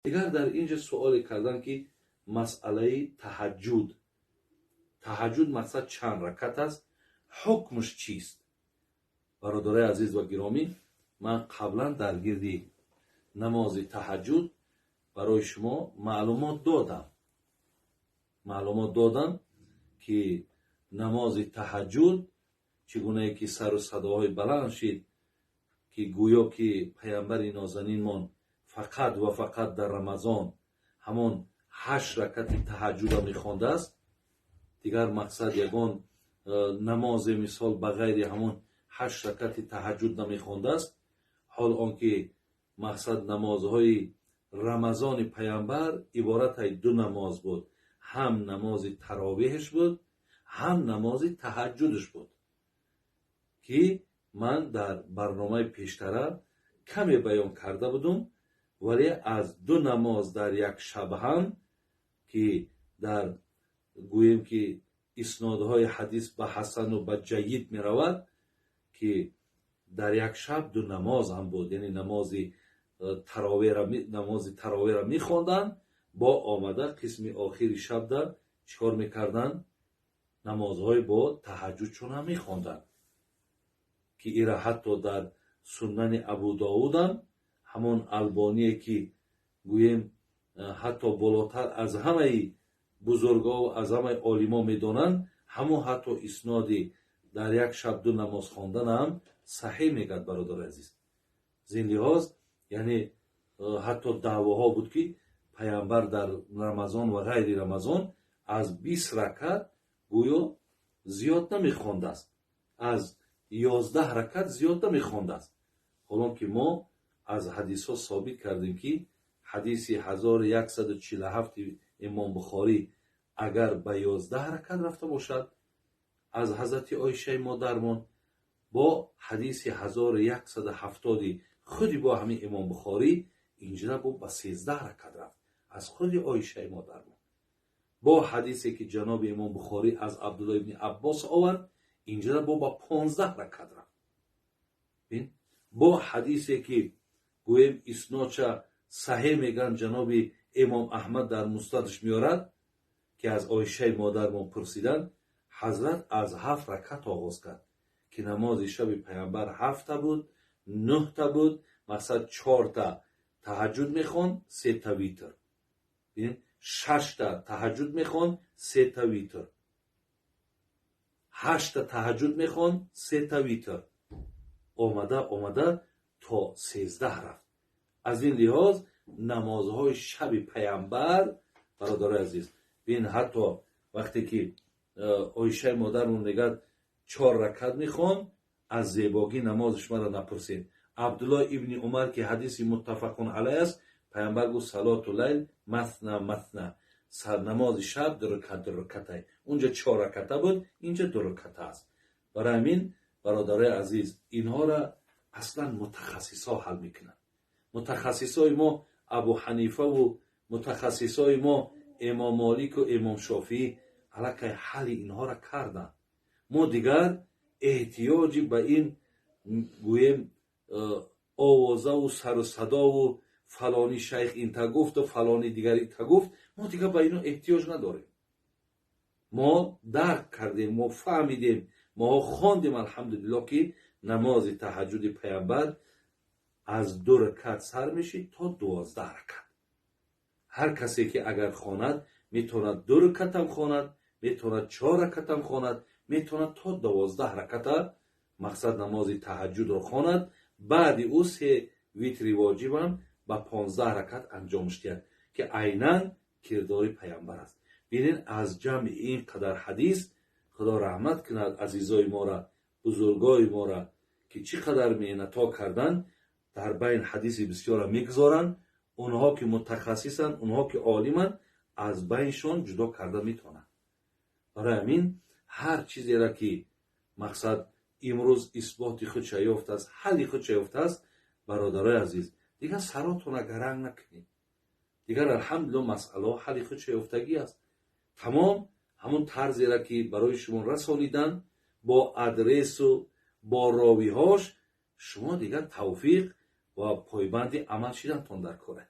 Дигар дар ин ҷо суоле кардан, ки масъалаи таҳаҷҷуд, таҳаҷҷуд мақсад чанд ракат аст, ҳукмш чист? Бародарои азиз ва гиромӣ, ман қаблан дар гирди намози таҳаҷҷуд барои шумо маълумот додам. Маълумот додам, ки намози таҳаҷҷуд чӣ гунае ки сару садоҳои баланд шид, ки гӯё ки паямбари нозанинмон фақат ва фақат дар Рамазон ҳамон 8 ракати таҳаҷҷуда мехондааст, дигар мақсад ягон намозе мисол ба ғайри ҳамон 8 ракати таҳаҷҷуд намехондааст. Ҳол он ки мақсад намозҳои Рамазони паямбар иборат ай ду намоз буд: ҳам намози таровеҳш буд, ҳам намози таҳаҷҷудш буд, ки ман дар барномаи пештара каме баён карда будум. Вале аз ду намоз дар як шаб ҳам, ки дар гӯем ки иснодҳои ҳадис ба ҳасану ба ҷайид меравад, ки дар як шаб ду намоз ҳам буд, яъне намози таровеҳра мехонданд, бо омада қисми охири шабда чӣ кор мекарданд? Намозҳои бо таҳаҷҷудшон ҳам мехонданд, ки ира ҳатто дар Сунани Абу Довудам ҳамон Албоние, ки гӯем ҳатто болотар аз ҳамаи бузургову аз ҳамаи олимо медонанд, ҳамон ҳатто исноди дар як шаб ду намоз хонданам саҳеҳ мегӯяд. Бародари азиз, зин лиҳоз, яъне ҳатто даъвоҳо буд, ки паямбар дар Рамазон ва ғайри Рамазон аз 20 ракат гӯё зиёд намехондааст, аз 11 ракат зиёд намехондааст. Ҳолон ки мо аз ҳадисҳо собит кардем, ки ҳадиси 1147 имом Бухорӣ агар ба 11 ракат рафта бошад аз ҳазрати Оишаи модармон, бо ҳадиси 1170 худи бо ҳамин имом Бухорӣ инҷира бо ба 13 ракат рафт аз худи Оишаи модармон, бо ҳадисе ки ҷаноби имом Бухорӣ аз Абдулло ибни Аббос овард, инҷира бо ба 15 ракат рафт, бо ҳадисе ки гӯем иснодша саҳеҳ мегӯянд, ҷаноби имом Аҳмад дар Муснадаш меорад, ки аз Оишаи модармон пурсиданд, ҳазрат аз 7 ракат оғоз кард, ки намози шаби паямбар ҳафта буд, нӯҳта буд, мақсад чорта таҳаҷҷуд мехонд, сета витр, шашта таҳаҷҷуд мехонд, сета витр, ҳашта таҳаҷҷуд мехонд, сета витр, омада омада то 13 рафт. Аз ин лиҳоз намозҳои шаби паямбар, бародарои азиз, бин, ҳатто вақте ки Оишаи модармон мегӯяд, чор ракат мехонд, аз зебогӣ намозиш маро напурсед. Абдулло ибни Умар, ки ҳадиси муттафақун алайҳ аст, паямбар гуфт: صلاة الليل مثنى مثنى. Намози шаб ду ракат, ду ракатай. Унҷа чор раката буд, инҷа ду раката аст. Барои ҳамин, бародарои азиз, инҳоро аслан мутахассисҳо ҳал мекунанд. Мутахассисҳои мо Абу Ҳанифаву мутахассисҳои мо имом Молику имом Шофиӣ аллакай ҳалли инҳоро карданд. Мо дигар эҳтиёҷи ба ин гӯем овозаву сару садову фалони шайх инта гуфту фалони дигар инта гуфт, мо дигар ба ино эҳтиёҷ надорем. Мо дарк кардем, мо фаҳмидем, мо хондем, алҳамдулилло, ки намози таҳаҷҷуди паямбар аз ду ракат сар мешид то 12 ракат. Ҳар касе ки агар хонад, метавонад ду ракатам хонад, метавонад чор ракатам хонад, метавонад то 12 раката мақсад намози таҳаҷҷудро хонад, баъди ӯ се витри воҷибам ба 15 ракат анҷомш диҳад, ки айнан кирдори паямбар аст. Бинед, аз ҷамъи ин қадар ҳадис, Худо раҳмат кунад азизои мора, бузургои мора, ки чӣ қадар меҳнатҳо карданд, дар байн ҳадиси бисёра мегузоранд. Онҳо ки мутахассисанд, онҳо ки олиманд, аз байншон ҷудо карда метавонанд. Барои ҳамин ҳар чизеро ки мақсад имрӯз исботи худша ёфтааст, ҳалли худша ёфтааст, бародарои азиз, дигар саротона гаранг накунед. Дигар, алҳамдулилло, масъалаҳо ҳалли худша ёфтагӣ аст. Тамом, ҳамон тарзеро ки барои шумо расониданд бо адресу бо ровиҳош, шумо дигар тавфиқ ва пойбанди амал шидантон дар коре.